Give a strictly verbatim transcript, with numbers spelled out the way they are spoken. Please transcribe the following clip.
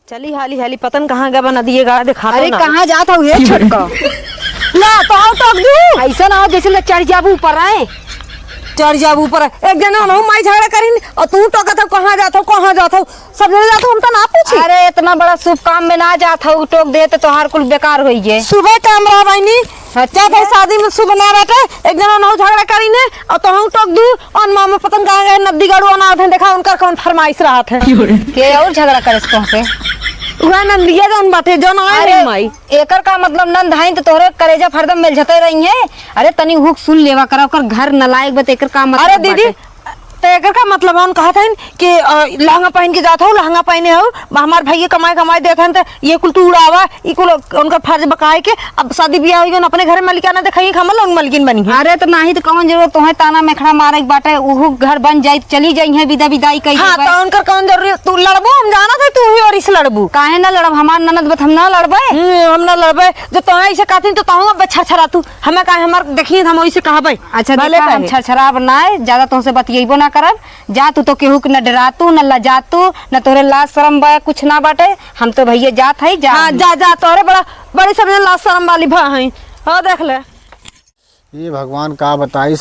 चली हाली हाली, पता न कहाँ गवा नदिये गाड़ा, देखा अरे ना। कहाँ जात हऊ हे छोटका? ला, तोहू टोक दू। ऐसा ना हो जैसे ले चढ़ जाबू ऊपर आए। चढ़ जाबू ऊपर। एक जने ओनहु माई झगड़ा करिन और तू टोकत हऊ, कहाँ जात हऊ, कहाँ जात हऊ? सब जने जात हऊ, हम तो ना पूछी। अरे इतना बड़ा शुभ काम में ना जात हऊ, टोक दे तो तोहार कुल बेकार होई गे। सुबह काम रहा बहिनी, अच्छा। क्या कहे शादी में शुभ ना बाटे, एक जने ओनहु झगड़ा करिन है और तोहू टोक दू। अउर मामा पता न कहाँ गए, नद्दी गाड़ू अनाथ हैं, देखा उनकर कौन फरमाइश रहत है। के और झगड़ा करे से तोहसे? उहे नंदिया जौन बाटे, जौन आए अरे, हैं माई। एकर का मतलब नंद हईं त तोहरे करेजा फरदम मेलझते रही हैं। अरे तनी हुक सुन लेवा करा, ओकर घर नलायक बा त एकर का मतलब अरे दीदी, बाटे? त एकर का मतलब हम कहत हईं कि, अ, लहंगा पहिन के जात हऊ, लहंगा पहिने हऊ, हमार भइया कमाए कमाए देत हन त ये कुल तू उड़ावा, ई कुल उनकर फर्ज बकाए के। अब शादी बियाह होई गन, अपने घरे मलिकाना देखाई, हमर लोग मलकिन बनी है। अरे त नाही त कौन जरूरत तोहे ताना मेखड़ा मारे के बाटे, उहू घर बन जाई, चली जाई है विदा विदाई कई हाँ, देबे। त उनकर कौन जरूरी? तू लड़बू, हम जानत है तू ही और इस लड़बू। काहे ना लड़ब? हमार ननद बत हम ना लड़बे। हम्म, हम ना लड़बे। जब तोहे ऐसे कहती तो तहूँ अब छरछरा तू। हमें काहे हमार देखिए हम वैसे कहबे। अच्छा भले देखा, हम कहे। छरछराब ना है, ज्यादा तोहसे बतियैबो ना करब। जा तू तो केहू के न डरातू, न लजातू, न तोहरे लाज शरम बा, कुछ ना बाटे। हम तो भैया जात हई, जा। हाँ, जा, जा, तोहरे बड़ा, बड़ी समझ लाज शरम वाली भा हई। हाँ, देख ले। ये भगवान का बताई।